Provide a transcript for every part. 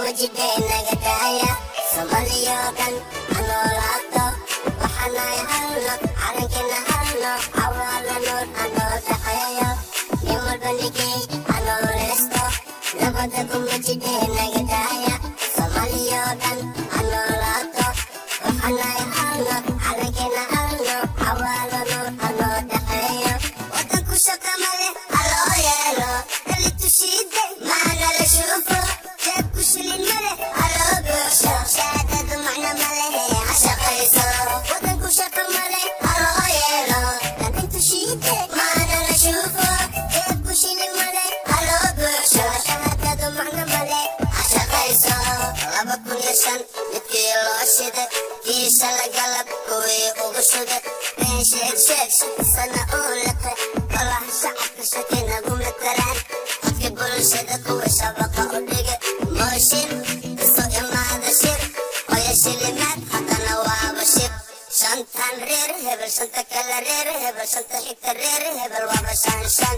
kuma jidhe naga daaya. Soomaaliya oo dhan ha noolaato. Waxaanahay hal nooc, calankeenna hal nooc. Cawaala Nuur ha noo dhaxeeyo, nin walba nigey ha nooleysto. Nabada kuma jidhe naga daaya. Soomaaliya oo dhan ha noolaato. Waxaanahay hal nooc, calankeenna hal nooc. Cawaala Nuur ha noo dhaxeeyo. Wadanku shaqa male, ha loo yeelo. Dhalintu shiide maana la shuufo. Jeebku shilin male, ha loo buuxsho. Shahaadadu macno malehe, ha shaqayso. Wadanku shaqa male, ha loo yeelo. Dhalintu shiide maana la shuufo. Jeebku shilin male, ha loo buuxsho. Shahaadadu macno male, ha shaqayso. 2005 midkii loo shiday, kii shala galab kuwii ugu shugay. Been sheeg sheeg, sana uu liqay. Golaha Shacabka shaki nagu matalaan. Codka bulshada kuwa shabaqa u dhigay. Mooshin isu imaada shir oya shilimaad, haddana waaba shib. Shantan reer hebel, shanta kale reer hebel, shanta xigta reer hebel, waaba shan shan,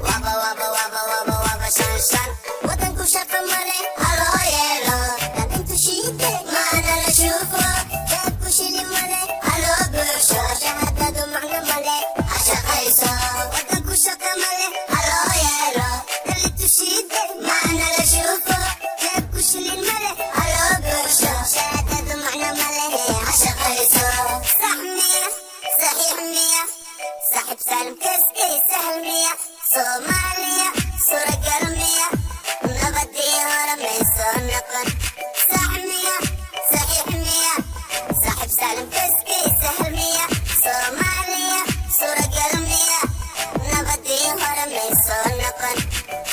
waaba waaba waaba waaba waaba shan shan. Wadanku shaqa male, ha loo yeelo. Dhalintu shiide maana la shuufo. Jeebku shilin male, ha loo buuxsho. Shahaadadu macno male, ha shaqayso. Wadanku shaqa male, ha loo yeelo. Dhalintu shiide maana la shuufo. Jeebku shilin male, ha loo buuxsho. Shahaadadu macno male, ha shaqayso. Sax miya? Saxiix miya? Saaxib Saalim kaskay, sahal miya? Soomaaliya suuragal miya? Nabadii hore may soo noqon? Sax miya? Saxiix miya? Saaxib Saalim kaskay, sahal miya? Soomaaliya suuragal miya? Nabadii hore may soo noqon?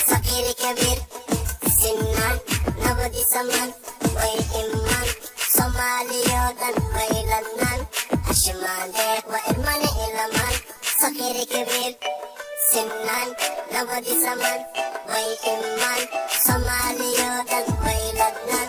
Saqiiri kabiir sinaan, nabadi saman way iman. Soomaaliyoo dhan way ladnaan. Ashimaandeeq waa irmane ilamaan. Saqiiri kabiir sinaan, nabadi saman way iman. Soomaaliyoo dhan way ladnaan.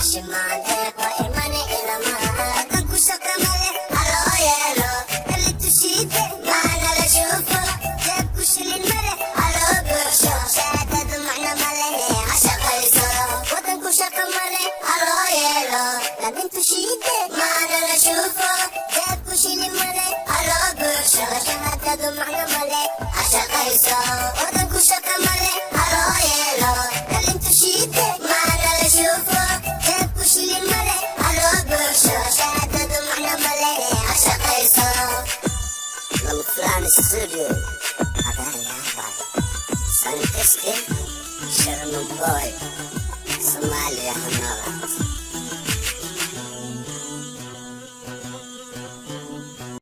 Ashimaandeeq waa irmane ilamaan. Wadanku shaqa male, ha loo yeelo. Dhalintu shiide maana la shuufo. Jeebku shilin male, ha loo buuxsho. Shahaadadu macno malehe, ha shaqayso. Wadanku shaqa male, ha loo yeelo. Dhalintu shiide maana la shuufo. Jeebku shilin male, ha loo buuxsho. Shahaadadu macno male, ha shaqayso. Wadanku shaqa male, ha loo yeelo. Dhalintu shiide maana la shuufo. Jeebku shilin male, ha loo buuxsho. Shahaadadu macno malehe, ha shaqayso. Lama Filaan Studio. Sankaske, Sharma Boy. Soomaaliya ha noolaato.